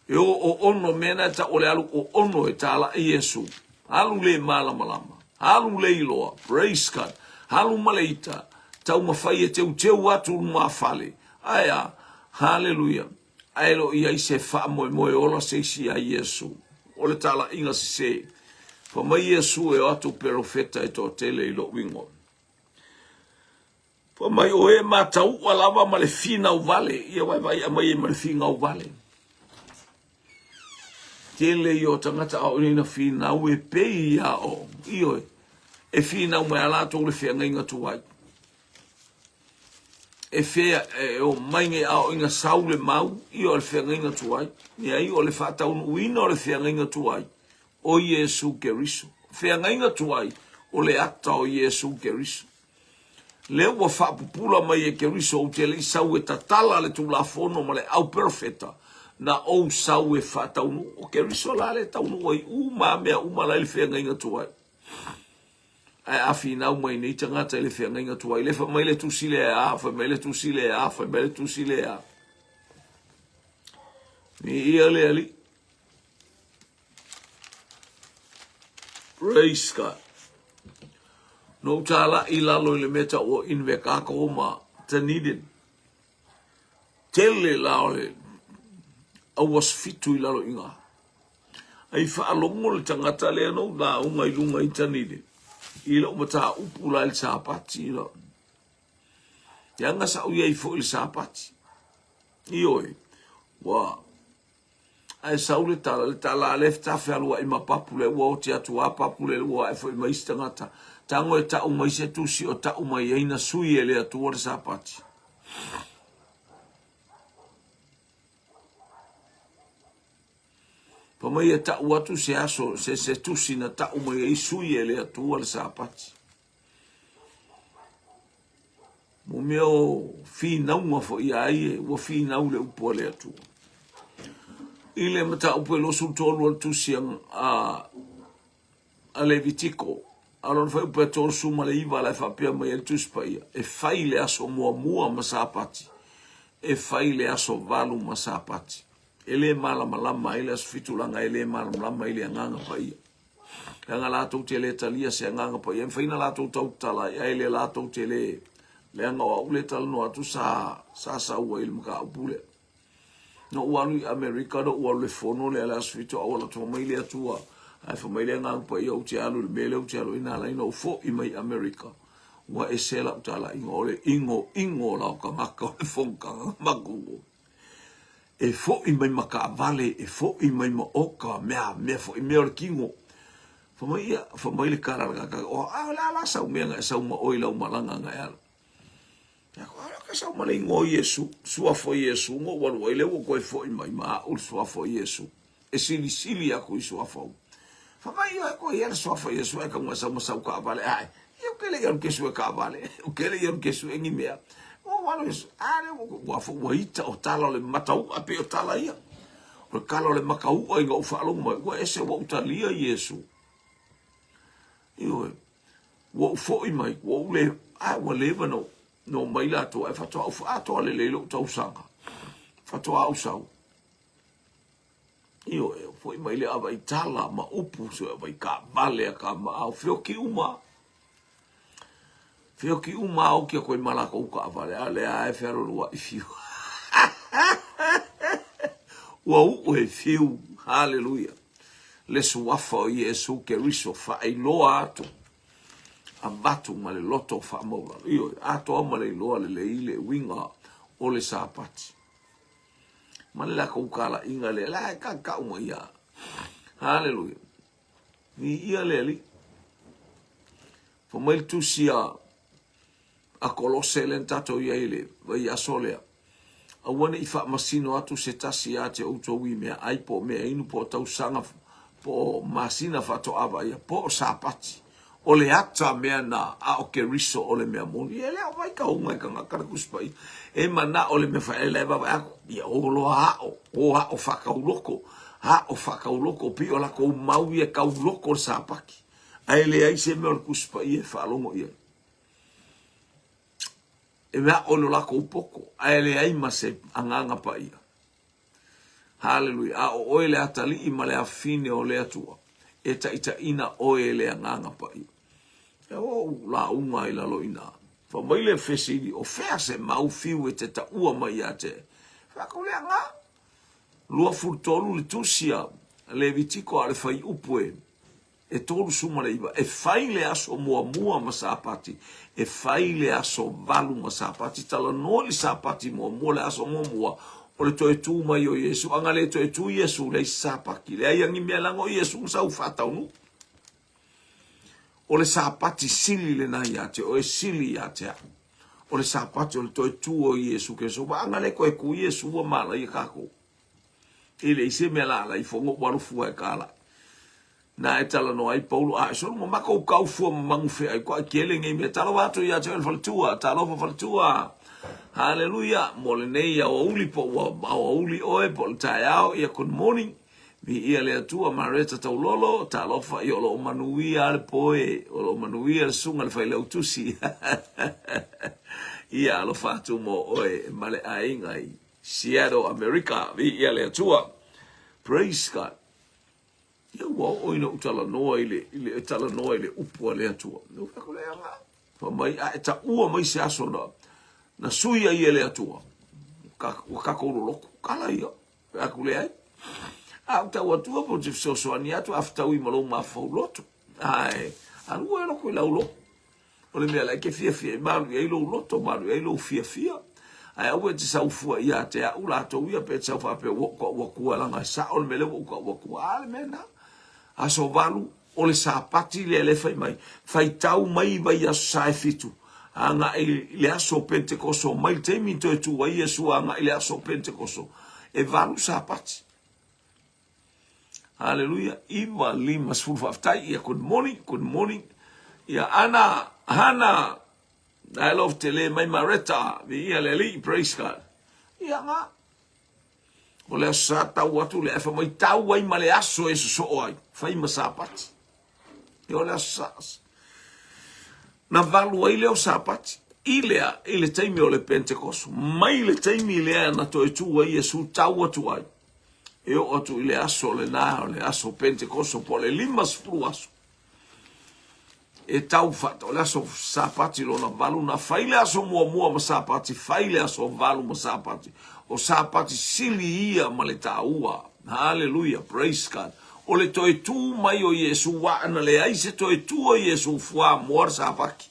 e o oono mea na e tau o le alu oono e talai Iesu. Alu le malamalama, alu le iloa, praise God, alu ma le ita, taumafai e teuteu atu lumafale. Ae a? Haleluia. Ae le o i ai se faamoemoe ola se isi ia Iesu. O le talaiga sese. Fai mai Iesu e o atu perofeta e toatele i lou igoa. Fai mai o e matau'a lava ma le finau vale, ia vaivai aumai ai ma le finau vale. Tele ia o tagata a o ina finau e pei ia o, ioe, e finau mai a latou le feagaiga tuai. E fea e o mai nei aoaiga sau le mau ia o le feagaiga tuai? Leai, o le faataunuuina o le feagaiga tuai o Iesu Keriso. Feagaiga tuai o le ata o Iesu Keriso. Lea ua faapupula mai e Keriso ou te le i sau e tatala le Tulafono ma le au perofeta, na ou sau e faataunuu. O Keriso la lea e taunuu ai uma mea uma la i le feagaiga tuai. Ae a finau mai nei tagata i le feagaiga tuai, le fai mai le tusi lea a, fai mai le tusi lea a, fai mai le tusi lea a. Viia le Alii. Praise God. Na ou talai i lalo i le mea tau o Invercargill ma Dunedin. Tele la o le auaso fitu i lalo i ina. Ai faalogo le tagata lea na ou lauga i luga i Dunedin i lou mataupu la i le Sapati. Leaga sa ou i ai foi i le Sapati. Ioe, ua Ae sau le tala, le tala a lea ta fealuai ma Papule, ua oti atu a Papule, ua ae foi mai isi tagata. Tago e tau mai se tusi o tau mai ai na sui e le Atua le Sapati. Fa mai e tau atu se aso, se, se tusi na tau mai ai sui e le Atua le Sapati. Mo mea o finauga foi ia ai ua finau le upu a le Atua. I le mataupu e 23 o le tusi a, a Levitiko, a lona fuaiupu e 39 la e faapea mai ai le Tusi Paia, e fai le aso muamua ma Sapati, e fai le aso valu ma Sapati. E le malamalama ai le aso fitulaga, e le malamalama ai le Agaga Paia. Leaga latou te le talia se Agaga Paia, e mafai ona latou tautala ai, ae le latou te le, leaga o au le talanoa atu sa, sa sau ai i le mataupu lea. Na ou alu i Amerika, na ou alu i le fono lea le aso fitu, a ou alu atu, fai mai le Atua, ae fai mai le Agaga Paia, ou te alu i le mea lea ou te alu ai, na ala ai ona ou foi mai i Amerika, ua ese lau talaiga, o le igoigo o lau tagata o le fonotaga matou. E foi mai ma taavale, e foi mai ma oka, mea, mea foi, mea o le tino. Fai mai ia, fai mai le tala a le tagata, o a, o le a la sau mea na e sau ma oe i lau malaga na e alu. Ia, o le a sau ma le igoa o Iesu, suafa o Iesu, na ou alu ai lea ua toe foi mai ma au le suafa o Iesu. E silisili aku i suafa uma. Fai mai ia, koe ia le suafa o Iesu ae tau na sau ma sau taavale ae. Ia ou te le i alu ke sue taavale, ou te le i alu ke sue ni mea. Ua ou alu a lea ua ua fo ua ita o tala o le matau'a pei o tala ia. O le tala o le matau'a ina ou faalogo mai, ua ese ua ou talia Iesu. Ioe. Ua ou foi mai, ua ou le, a ua leva na na omai latou, ae faatoa ou atoa lelei lou tausaga. Faatoa ou sau. Ioe, foi mai le ava i tala ma upu, so ava i taavale a kamaau, feoki uma. Feoki uma a oki aku ai ma lakou taavale, a o lea lava e fealualuai fiu. Ua uu e fiu, haleluia, le suafa o Iesu Keriso faailoa atu, avatu ma le loto faamaualalo. Ioe, atoa ma le iloa lelei le uiga o le Sapati. Ma le lakou talaiga lea, la e kakau mai ia. Haleluia. Viia le Alii. Fai mai le tusi a a Kolose lea na tatou i ai i le vaiaso lea, Aua ne i faamasino atu se tasi ia te outou i mea ai, po o mea inu, po o tausaga, po o masina faatoa vaaia, po o Sapati. O le ata mea na, a o Keriso o le mea moni. E le o vai kauga e kangaka le Tusi Paia. E manao le mea faele e vaavaai atu, ia o loa ao, o ao faatauloko, ao faatauloko, pei o latou mau ia e tauloko le Sapati. Ae leai se mea o le Tusi Paia e faalogo i ai. E aʻo i lo lakou poto, ae leai ma se agaga paia. Haleluia! A o oe le atalii ma le afafine o le Atua, e taitaiina oe e le agaga paia. E ou lauga i lalo i ina. Fai mai le fesili, o fea se mau fiu e te taua mai ia te? Fai atu le aga. 23 le tusi a Levitiko a o le fuaiupu e e 39, e fai le aso muamua ma Sapati, e fai le aso valu ma Sapati. Talanoa i le Sapati muamua, le aso muamua o le toe tu mai o Iesu. A na le toe tu Iesu, leai se Sapati, leai ni mea leaga o Iesu na sau faataunuu. O le Sapati sili lena ia te oe, sili ia te au. O le Sapati o le toe tu o Iesu Keriso. Aua a na le toe tu Iesu ua malaia tatou. E leai se mea la ala ifo na ou alu fua e kala. Na e talanoa ai Paulo, a e solo ma makou kau fua ma magu feai koa kele nei mea. Talofa atu ia te oe le faletua, talofa faletua. Haleluia, mo lenei aoauli po ua aoauli oe po o le taeao, ia good morning. Viia le Atua, Mareta Taulolo, talofa, ia o lo o manuia le poe, o lo o manuia le susuga i le failautusi. Ia alofa atu mo oe ma le aiga i Seattle, Amerika. Viia le Atua. Praise God. Ia ua oo ina ou talanoa i le, i le talanoa i le upu a le Atua. Na fai atu le aga. Fai mai, a e taua mai se aso na, na sui ai e le Atua. Ka, ua tatou loloto. Kala ia. Fai atu leai. A ou tau atua po te fesoasoani atu a fetaui ma lou mafaufau loto. Ae, alu oe loko i lau loto. O le mea la e te fiafia ai, malu i ai lou loto, malu i ai lou fiafia. Ae aua e te sau fua ia te au latou ia, pe te sau faapea ua ou tau atua, leaga e sao le mea lea ua ou tau atua. A le mea lena. Aso valu, o le Sapati lea lea e fai mai, faitau mai i vaiaso sa e fitu, agai i le aso o Penetekoso, mai le taimi i toe tu ai Iesu agai i le aso o Penetekoso, e valu Sapati. Haleluia. Iva lima sefulu faafetai. Ia good morning, good morning. Ia Ana, Hana, I love te le mai Mareta. Viia le Alii, praise God. Ia nga. O le aso sa tau atu le ae mai tau ai ma le aso e sosoo ai. Fai ma Sapati. Ia o le aso sa. Na valu ai lea o Sapati. I lea, i le taimi o le Pentekoso. Mai le taimi lea na toe tu ai Iesu tau atu ai. E oo atu i le aso lena o le aso Pentekoso po o le 50 aso. E tau fata, o le aso Sapati lona valu na fai le aso muamua ma Sapati, fai le aso valu ma Sapati. O Sapati sili ia ma le taua. Haleluia, praise God. O le toe tu mai o Iesu, wa na leai se toe tu o Iesu fuamoa le Sapati.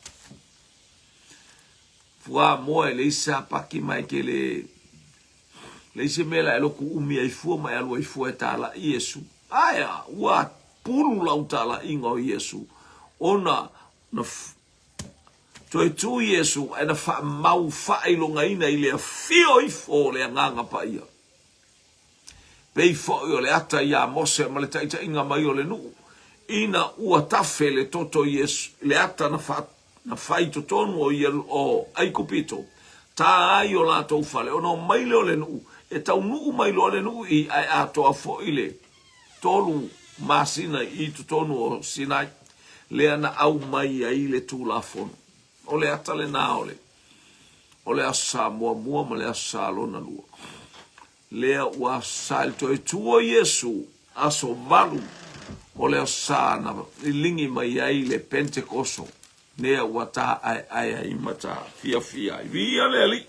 Fuamoa e leai se Sapati ma e te le Leai se mea la e lotu umi ai fua ma e alu ai fua e tālaʻi Iesu. Aea, ua pulu lau tālaʻiga o Iesu, ona na toe tu Iesu ae na faamau faailogaina i le afio ifo o le Agaga Paia. Pei foi o le ata iā Mose ma le taitaiga mai o le nuu, ina ua tafe le toto Iesu, le ata na fa, na fai i totonu o ia o Aikupito, tā ai o latou fale, ona omai lea o le nuu, e taunuu mai loa le nuu i, ae atoa foi le tolu masina i totonu o Sinai. Lea na aumai ai le Tulafono. O le ata lena o le, o le Aso Sa muamua ma le Aso Sa lona lua. Lea ua Aso Sa i le toe tu o Iesu, aso valu o le Aso Sa na liligi mai ai le Penetekoso, lea ua tā'ae'ae ai ma tā fiafia ai. Viia le Alii!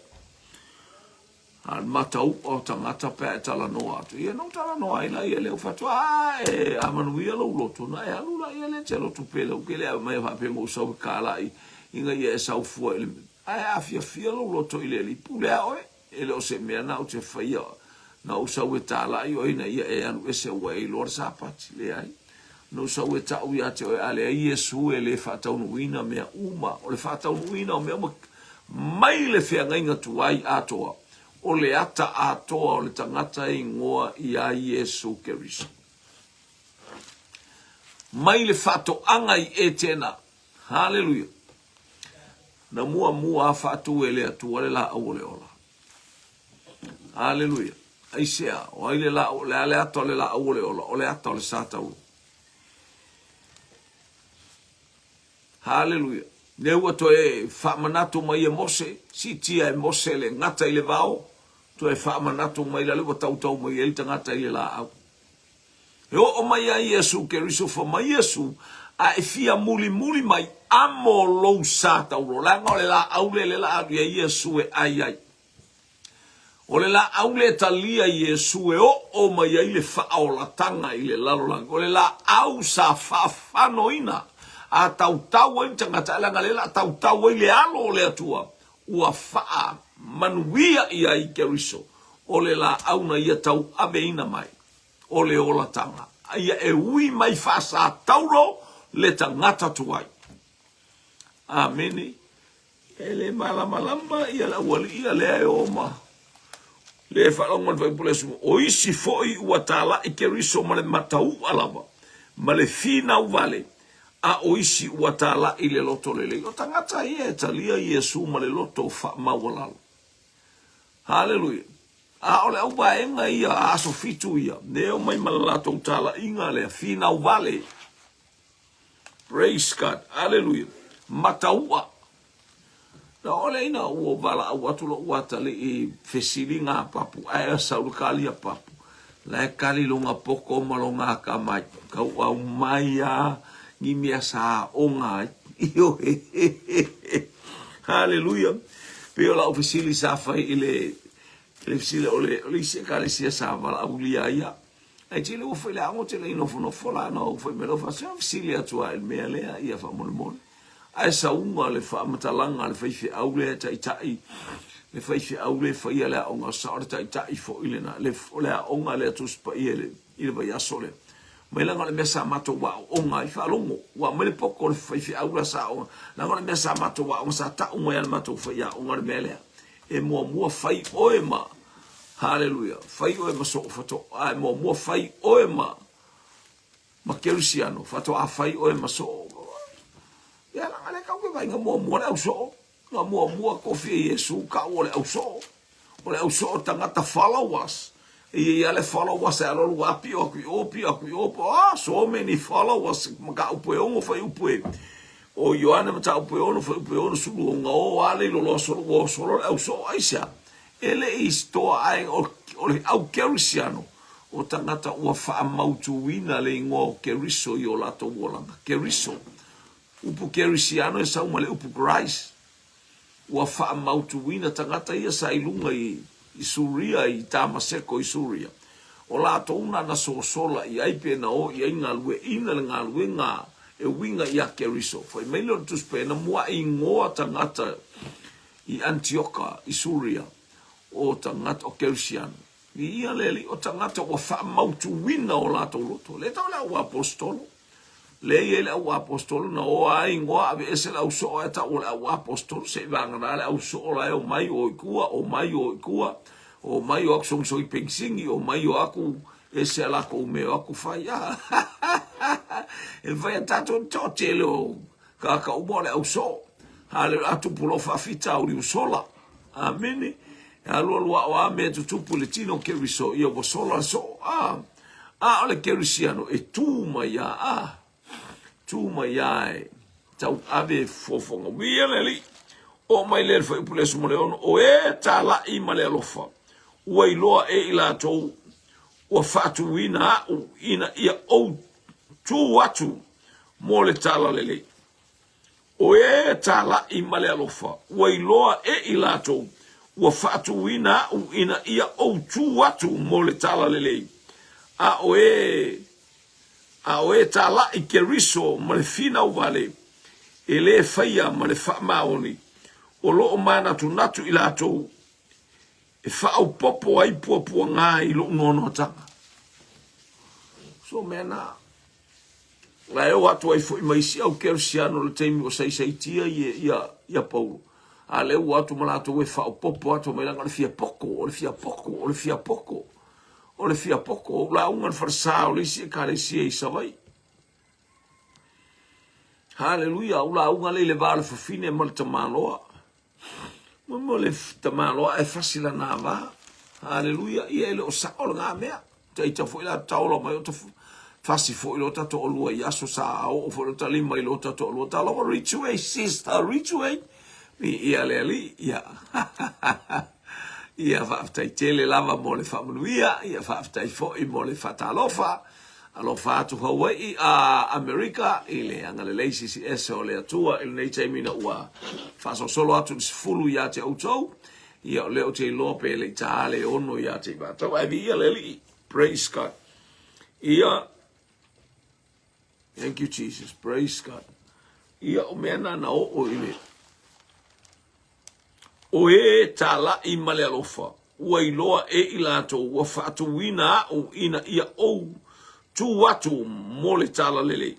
A o le matau'a o tagata pe a e talanoa atu, ia na ou talanoa ai laia lea ou fai atu, a e a manuia lou loto, na e alu laia lea e te lotu pele, ou ke le ave mai faapea ma ou sau e kāla'i ina ia e sau fua i le Ae a fiafia lou loto i le Alii, pule a oe, e le o se mea na ou te faia na ou sau e tāla'i oe ina ia e alu ese ua e iloa le Sapati. Leai. Na ou sau e ta'u iā te oe a leai Iesu e le faataunuuina mea uma. O le faataunuuina o mea uma mai le feagaiga tuai atoa, o le ata atoa o le tagata e igoa iā Iesu Keriso. Mai le faatoaga i Etena. Haleluia! Na muamua a faatu e le Atua le laau o le ola. Haleluia! Aisea? O ai le laau, le a le ata o le laau o le ola? O le ata o le sa tauro. Haleluia! Lea ua toe faamanatu mai e Mose, siitia e Mose le gata i le vao, toe faamanatu mai la lea ua tautau mai ai le tagata i le laau. E oo mai ai Iesu Keriso fa mai Iesu, a e fia mulimuli mai amo lou sa tauro, leaga o le laau lea lea la alu i ai Iesu e ai ai. O le laau lea e talia Iesu e oo mai ai le faaolatanga i le lalolagi. O le laau sa faafanoina a tautau ai le tagata, leaga lea la tautau ai le alo o le Atua, ua faamanuia i ai Keriso, o le laau na ia tauaveina mai. o le olataga, a ia e ui mai faasatauro le tagata tuai. Amene. E le malamalama ia le aualii ia lea e o ma le faalogo le faipule aso. O isi foi ua tala'i Keriso ma le matau'a lava, ma le finau vale, a o isi ua tala'i le loto lelei. O tagata ia e talia Iesu ma le loto faamaualalo. Haleluia. A o le auvaega ia a aso fitu ia, e omai ma le latou talaiga lea, finau vale. Praise God. Aleluia. Matau'a. Na oo lea ina ua valaau atu lou atalii fesiliga a papu, ae sau le kali a papu. La e kali longa poko ma longa akamai. Kau aumai a ni mea sa aoga ai. Ioe. Haleluia. Pei o lau fesili sa fai i le le fesili o le o le isi ekalesia sa valaaulia ai ia. Ae tele ua fai le aoga tele i nofonofo la na ou fai mai lau faasea fesili atu lava i le mea lea ia faamolemole. Ae sauga le faamatalaga a le faifeau lea e taitai le faifeau lea e faia le aoga sao le taitai foi lena le o le aoga lea Tusi Paia i le i le vaiaso lea. Mai leaga o le mea sa matou aooga ai, faalogo, ua aumai le poko o le faifeau la sa aoga, leaga o le mea sa matou aoga, sa tau mai lava e le matou faiaoga le mea lea, e muamua fai oe ma, haleluia, fai oe ma soo faatoa, e muamua fai oe ma, ma kerisiano, faatoa fai oe ma soo. Ia, leaga lea kau ke vaaiga muamua le au soo. Na muamua tofi e Iesu kau o le au soo. O le au soo tagata followers. E i ai lava le followers e alualu a pio atu i o, pio atu i o, ah, so many followers, mataupu e ono fuaiupu e o Ioane mataupu e ono fuaiupu e ono sulu ona o a le iloloa solo ua o solo le au soo. Aisea? E le i stoa ae o le au kerisiano o tagata ua faamautuina le igoa o Keriso i o latou olaga. Keriso. Upu Kerisiano e sau ma le upu Christ. Ua faamautuina tagata ia sa i luga i i Suria, i Tamaseko i Suria. O latou na na sosola i ai pe na o i ai galueina le galuega e uiga ia Keriso. Fai mai lea o le Tusi Paia, na mua'i igoa tagata i Antioka i Suria o tagata o Kerisiano. Viia le Alii, o tagata ua faamautuina o latou loto. Le tau le au aposetolo. Lea e i ai le au aposetolo na o a igoa aveese le au soo ae tau o le au aposetolo se i vagana le au soo la e omai o i tua, omai o i tua, omai o aku sogisogi penisini, omai o aku ese a latou mea o aku fai. A e mafai a tatou le toatele o tagata uma o le au soo. Haleluia, a tupu loa faafitauli ua sola. Amene. E alualu ao a mea e tutupu i le tino o Keriso, ia ua sola le soo. A A o le kerisiano e tu mai a a. Tu mai lava e tauave fofoga. Viia le Alii. Oo mai lea i le fuaiupu le 16, O e talai ma le alofa, ua iloa e i latou ua faatuina a'u ina ia ou tu atu mo le talalelei. O e talai ma le alofa, ua iloa e i latou ua faatuina a'u ina ia ou tu atu mo le talalelei, a o e A o e talai Keriso ma le finau vale, e le faia ma le faamaoni, o lo o manatunatu i latou e faaopoopo ai puapuaga i lou noanoataga. So mea na. La e o atu ai foi ma isi au Kerisiano i le taimi ua saisaitia ia, ia, ia Paulo. A lea ua atu ma latou e faaopoopo atu mai leaga o le fia poko, o le fia poko, o le fia poko. O le fia poko, ou lauga le falesa o le isi ekalesia i Savaii. Haleluia, ou lauga le i le va o le fafine ma le tamaloa. Mo mo le tamaloa e fasi lana va. Haleluia, ia e le o sao lena mea. Taita foi la taola mai o ta fasi foi lo ta toalua i aso sa oo foi lo ta lima i lo ta toalua. Talofa reach away, sister, reach away. Ia le alii, ia. Ia faafetai tele lava mo le faamanuia, ia faafetai foi mo le faatalofa. Alofa atu Hawaii a Amerika i le agalelei siisiese o le Atua i lenei taimi ina ua faasolosolo atu le 10 ia te outou. Ia o lea ou te iloa pe le i ta le 6 ia te i matou. Ae viia le Alii. Praise God. Ia, thank you Jesus. Praise God. Ia, o mea na na oo i le O e talai ma le alofa, ua iloa e i latou ua faatuina a'u ina ia ou tu atu mo le talalelei.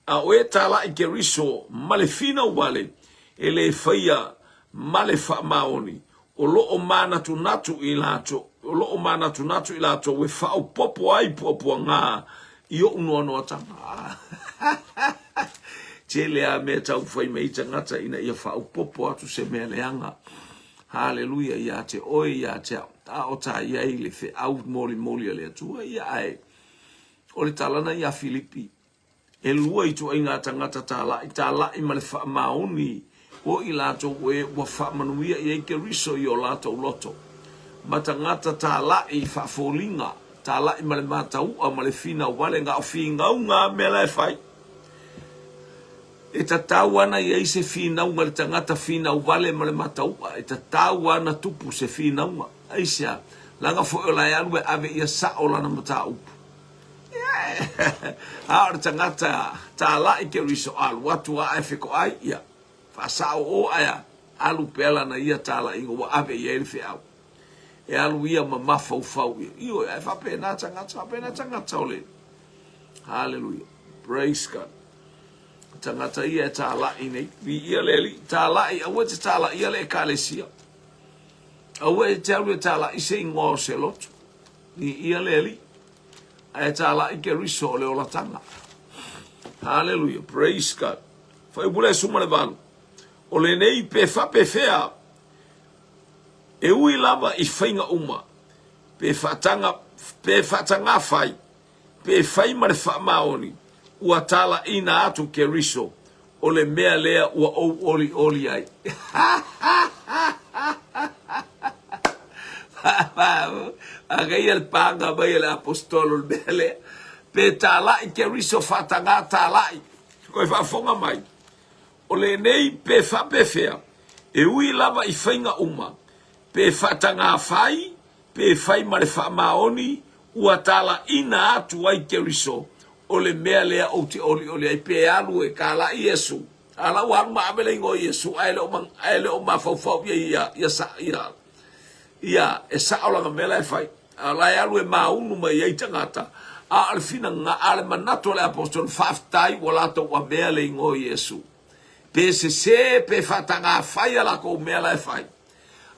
A o e talai Keriso ma le finau vale, e le faia ma le faamaoni, o lo o manatunatu i latou, o lo o manatunatu i latou e faaopoopo ai puapuaga i oʻu noanoatanga. Tele a mea taumafai mai ai tagata ina ia faaopoopo atu se mea leaga. Haleluia ia te oe ia te au. A o ta i ai le feau molimoli a le Atua ia ae o le tala na ia Filipi. E lua ituaiga tagata talai, talai ma le faamaoni o i latou e ua faamanuia i ai Keriso i o latou loto, ma tagata talai faafoliga, talai ma le matau'a ma le finau vale, na o finauga a mea la e fai. E tatau ana i ai se finauga i le tagata finau vale ma le matau'a, e tatau ana tupu se finauga. Aisea? Leaga foi o la e alu e ave ia sa'o lana mataupu. A o le tagata talai Keriso alu atu a ae fetoai, ia, faasao o ae a, alu pea lana ia talaiga ua ave i ai le feau. E alu ia ma mafaufau ia. Ioe, ae faapena tagata, faapena tagata o le. Hallelujah. Praise God. Tagata ia e talai nei. Viia le Alii. Talai, aua e te talaia le ekalesia. Aua e te alu e talai se ingoa o se lotu. Viia le Alii. Ae talai Keriso o le olataga. Hallelujah. Praise God. Fuaiupu le 18. O lenei pe faapefea e ui lava i faiga uma, pe faataga, pe faatagā fai, pe fai ma le faamaoni, ua talaina atu Keriso, o le mea lea ua ou olioli ai. Manaia le paga mai a le Aposetolo le mea lea. Pe talai Keriso faatagā talai. Koe faafofoga mai. O lenei pe faapefea, e ui lava i faiga uma, pe faatagā fai, pe fai ma le faamaoni, ua talaina atu ai Keriso, o le mea lea ou te olioli ai, pe alu e kalai Iesu, a la ua alu ma ave le igoa o Iesu, ae le o, ae le o mafaufau ia ia, ia, sa, ia, ia, e sao lana mea la e fai. A o la e alu e maunu mai ai tagata, a o le finaga, a o le manatu o le aposetolo, faafetai ua latou avea le igoa o Iesu. Pe sese, pe faatagā fai a lakou mea la e fai.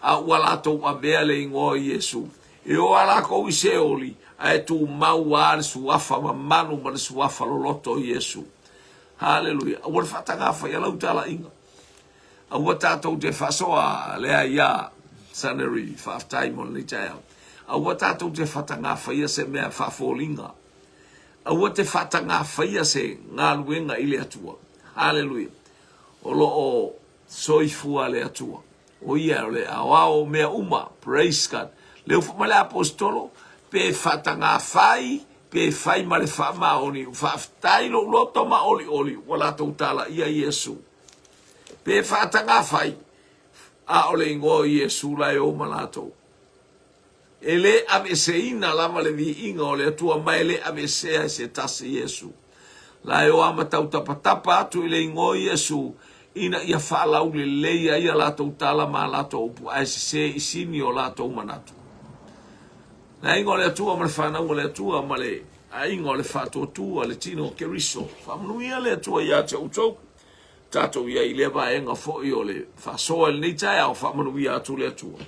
a ua latou avea le igoa o Iesu. E o a lakou i Seoli, ae tumau a le suafa mamalu ma le suafa loloto o Iesu. Haleluia. Aua le faatagā faia lau talaiga. Aua tatou te faasoa lea ia Saneri, faafetai mo lenei taeao. Aua tatou te faatagā faia se mea faafoliga. Aua te faatagafaia se galuega i le Atua. Haleluia. O lo o soifua le Atua. O ia o le aoao o mea uma. Praise God. Lea ua fai mai le aposetolo, pe faatagafai, pe fai ma le faamaoni, faafetai lou loto ma olioli ua latou talaia Iesu. Pe faatagafai, a o le igoa o Iesu la e o ma latou. E le aveeseina lava le viiga o le Atua ma e le aveesea e se tasi Iesu. La e o a ma tautapatapa atu i le igoa o Iesu ina ia faalaulelei ai a latou tala ma a latou upu ae sese i sini o latou manatu. Le aiga o le Atua ma le fanau a le Atua ma le aiga o le faatuatua le tino o Keriso. Faamanuia le Atua ia te outou. Tatou i ai i lea vaega foi o le faasoa i lenei taeao, faamanuia atu le Atua.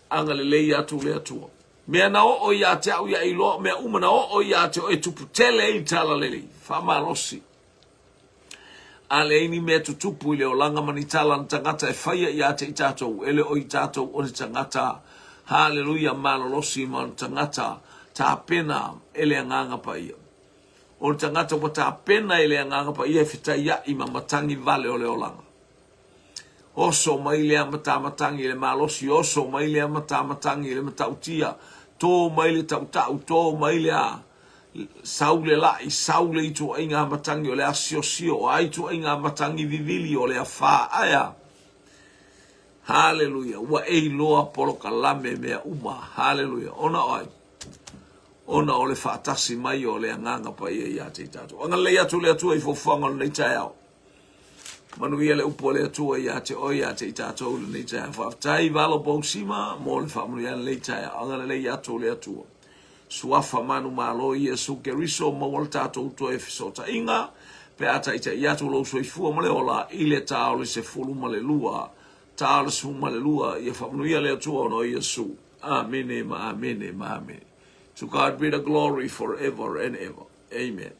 Agalelei atu le Atua. Mea na oo ia te au ia iloa, mea uma na oo ia te oe tupu tele ai le talalelei. Faamalosi. A leai ni mea tutupu i le olaga ma ni tala na tagata e faia ia te i tatou, e le o i tatou o ni tagata, haleluia, malolosi ma o ni tagata tapena e le Agaga Paia. O le tagata ua tapena e le Agaga Paia e fetaia'i ma matagi vale o le olaga. Oso mai lea matamatagi i le malosi, oso mai lea matamatagi i le matautia, tō mai le tautau, tō mai le a, sau le laʻi, sau le ituaiga matagi o le asiosio, o a ituaiga matagi vivili o le afā, ae a? Haleluia! Ua e iloa polokalame mea uma. Haleluia! Ona o ai? Ona o le faatasi mai o le Agaga Paia ia te i tatou. Agalelei atu le Atua i fuafuaga o lenei taeao. Manuia le upu a le Atua ia te oe ia te i tatou i lenei taeao. Faafetai Valo Pousima mo le faamanuia lenei taeao. Agalelei atu le Atua. Suafa manumalo Iesu Keriso maua le tatou toe fesootaiga pe a taitai atu lou soifua ma le ola i le ta o le 12 ta o le 12 ia faamanuia le Atua ona o Iesu. Amene ma amene ma amene. To God be the glory forever and ever. Amen.